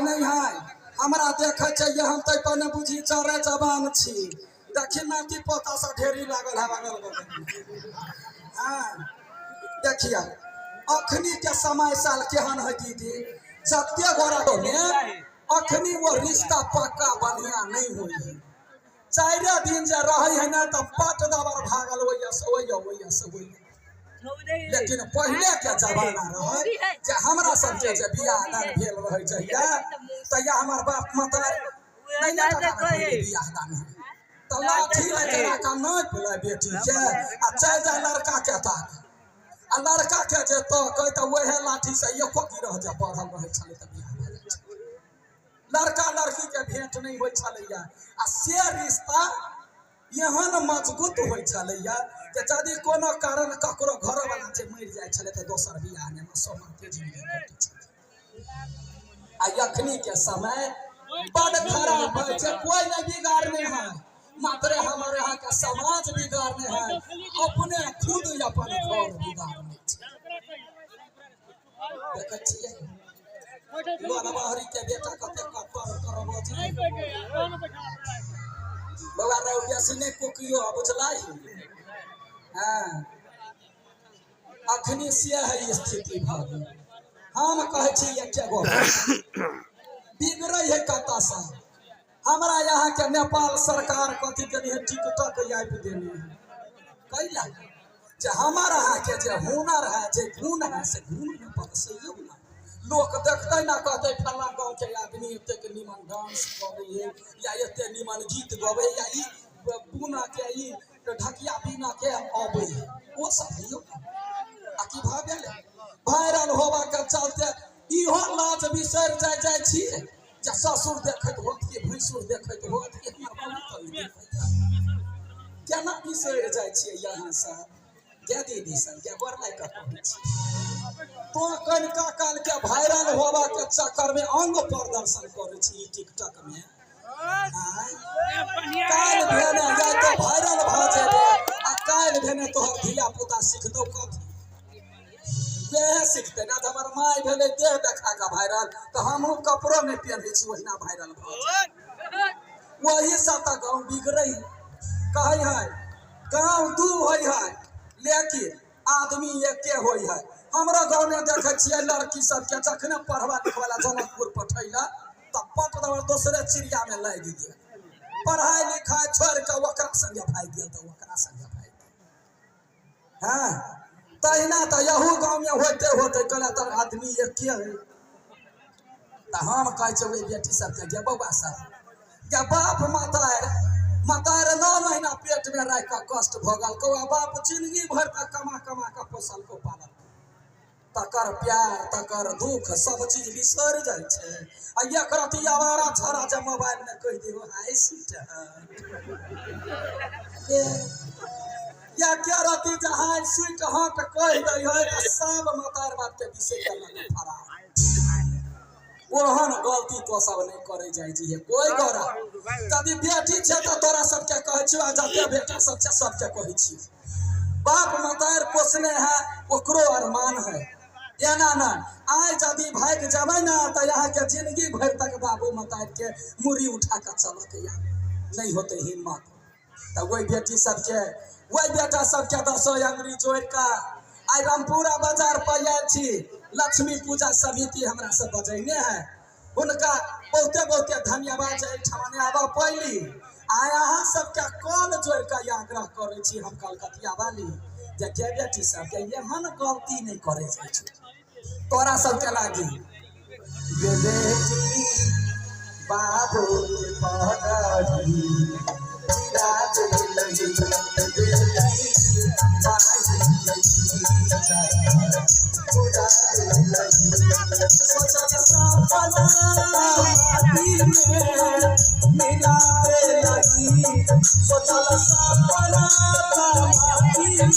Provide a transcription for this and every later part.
नहि है। हमरा देखै छै ये हम ताहि पर नहि बुझी चरे जवान छी। देखी नाती पोता सब ढेरी लागल है बगल बगल। हाँ देखिए अखनी के समय साल केहन है दीदी, जते गोरा में अखनी वो रिश्ता पक्का बढ़िया नहीं हुई है। 4 दिन जे रहे है ना तो पट दबर भागल ओइया से ओइया ओइया से ओइया। लेकिन पहले के जमाना रहे जे हमरा सबके जे बियाह दान भेल रहे जहिया तहिया हमर बाप मतार नहीं ना टका में बियाह दान है तो लाठी लए के नापि ले बेटी के आ चलि जाय लड़का के ताक आ लड़का के जे तकै तऽ वएह लाठी से एको गिरह जे बढ़ल रहै छलै तऽ बियाह भए जाइ छलै। लड़का लड़की के भेंट नहि होइ छलैया आ से रिश्ता एहन मजबूत होइ छलैया जे यदि कोनो कारण ककरो घरवला जे मरि जाइ छलै तऽ दोसर बियाह नहि, सोमाते जिंदगी कटै छलै। आ अखनी के समय बड़ खराब है छै, कोई नहीं बिगाड़ने है, मात्र हमारे यहाँ का समाज बिगाड़ने है, अपने खुद अपन घर बिगाड़ने छै। देखै छियै लोनबाहरी के बेटा कते कपर करबो छै। बौआ रौ बेसी नहि कुकियो बुझलाई। हाँ अखनी से है स्थिति भऽ गेल। हम कहै छी एके गो बिगड़ै है कतऽसँ। हमरा यहाँ के नेपाल सरकार कथी केने है, टिकटॉक ऐप देने है। कैला जे हमार अहाँ के जे हुनर है, जे गुण है, से गुण में पकसैयौ ना। लोक देखते ना कहते फल्ला गाँव के आदमी एतेक निमन डांस करे है या एते निमन गीत गवे या ई बुना के ई ढकिया बीना के अबै है, ओ सब दियौ ना। आ की भऽ गेलै वायरल होबा के चलते इहो लाज बिसरि जाइ जाइ छी जे ससुर देखैत होत कि भैंसुर देखैत होत कि हमर बाबू तऽ नहि देखैत। केना बिसरि जाइ छियै यहाँ सब गे दीदी सब गे गोर लागि कऽ कहै छी। तो कनिका काल के वायरल होबा के चक्कर में अंग प्रदर्शन करै छी ई टिकटॉक में। काल्हि भेने जाय तऽ वायरल भऽ जेबै आ काल्हि भेने तोहर धिया पुता सिखतौ कथी, वएह सिखतै ना। हमर माय भेलै देह देखा कऽ वायरल तऽ हमहूँ कपड़ो नहि पहिनै छी ओहिना वायरल भऽ जाय। वही सब तऽ गाँव बिगड़ै है। कहै है गाँव दू होइ है लेकिन आदमी एके होइ है। हमरा गाँव में देखै छियै लड़की सबके जखने पढ़बा लिखबा ला जनकपुर पठैला तऽ पट दबर दोसरे चिड़िया में लागि गेल, पढ़ाई लिखाई छोड़ि कऽ ओकरा संगे भागि गेल तऽ ओकरा संगे भागि गेल। हाँ तहिना तऽ यहू गाँव में होते होते कहला तऽ आदमी एके है। तऽ हम कहै छियै ओहि बेटी सबके गे बौआ सब गे बाप मतार मतार 9 महीना पेट में राखि कऽ कष्ट भोगल कौ आ बाप जिंदगी भरि तक कमा कमा कऽ पोसल कौ पालल, तकर प्यार तकर दुख सब चीज बिसरि जाइ छै। आ एक रति आवारा छौड़ा जे मोबाइल में कहि दियौ हाय स्वीट हर्ट, या के रति जे हाय स्वीट हर्ट कहि दै है तऽ सब मतार बाप के बिसरि गेलक फरार। ओहन गलती तो सब नहीं करे जाइ जी कोई गोरा। यदि बेटी छै तऽ तोरा सबके कहै छियौ आ जते बेटा सब छै सबके कहै छियौ, बाप मतार पोसने है ओकरो अरमान है। एना ना आइ यदि भागि जेबै ना तऽ अहाँके जिंदगी भरि तक बाबू मतार के मुड़ी उठा कऽ चलऽ के या नहीं होते हिम्मत। तऽ ओहि बेटी सबके ओहि बेटा सबके दसो अंगुरी जोड़ि कऽ आइ रामपुरा बाजार पर आयल छी। लक्ष्मी पूजा समिति हमरा सब बजैने है, हुनका बहुते बहुते धन्यवाद जे एहिठाम आबऽ पैली। आइ अहाँ सबके कल जोड़ि कऽ आग्रह करै छी हम कलकतिया वाली जे के बेटी सबके एहन गलती नहि करै जाइ छै। तोरा सबके लागी गे बेटी बाबू के पगड़ी चिरा देलही, बेटी माई पूरा देलही। सोचल सपना माटी में मिला देलही, सोचल सपना माटी में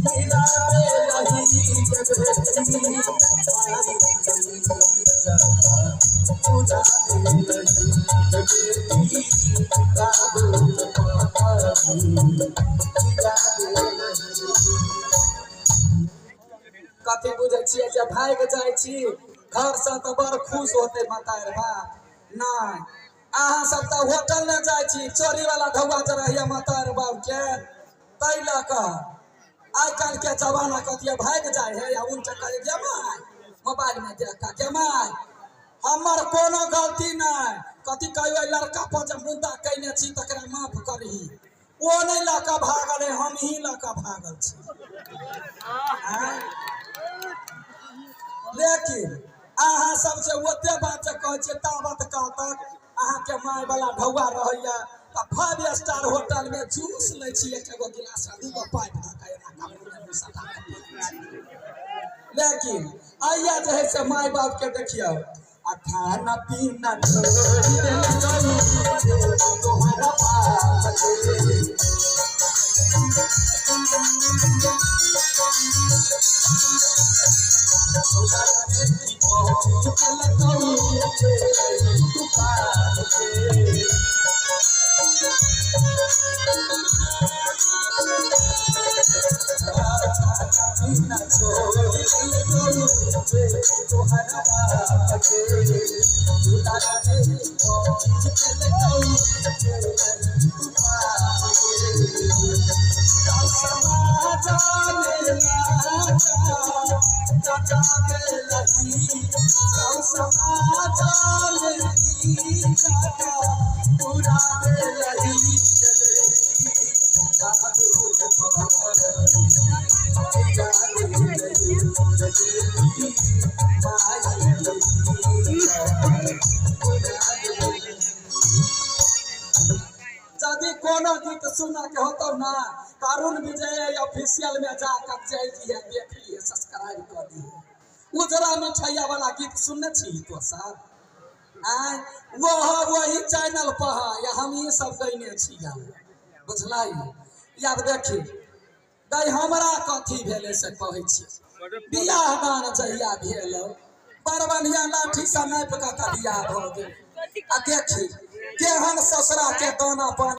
मिला देलही, बेटी पूजा देलही, बेटी बाबू के पगड़ी चिरा देलही। कथी बुझै छियै जे भागि जाइ छी घर से तऽ बड़ खुश होते माता बाप। नहि, अहाँ सब तऽ होटल नहि जाइ छी, चोरी वाला ढौआ जे रहैया माता बाप के, ताहि लऽ कऽ आइ काल्हि के जमाना कथी भागि जाइ है या उनटे कहै गे माय, मोबाइल में देख कऽ गे माय, हमर कोनो गलती नहि। कथी कहियो लड़का पर जे मुद्दा कयने छी तकरा माफ करही, ओ नहि लऽ कऽ भागल है, हम ही लऽ कऽ भागल छी। लेकिन अहाँ सब जे ओते बात जे कहै छियै ताबत काल तक अहाँके my वाला ढौआ रहैया तऽ 5 स्टार होटल में जूस लै छी, एक एगो गिलास आ 2 गो पाइप धऽ कऽ एना कऽ मुँह में सटा कऽ पी लै छी। लेकिन आइया जे है से my बाप के देखियौ आ खाना पीना छोड़ि देलकौ तोहरा बाप के। यदि कोनो गीत सुना के होतौ ना अरुण विजय ऑफिशियल में जाकर जाइए देख लिए, सब्सक्राइब कर दिए। उजरा मिठैया वाला गीत सुनने छी तो साहब? आय वो वही चैनल पर है, या हम ही सब गईने छी, बुझलाई? आब देखी गई हमरा कथी भेलै से कहै छी। बियाह दान जहिया भेल बड़ बढ़िया लाठी से नापि कऽ बियाह भऽ गेल। आ देखी केहन ससुरा के दाना पानी।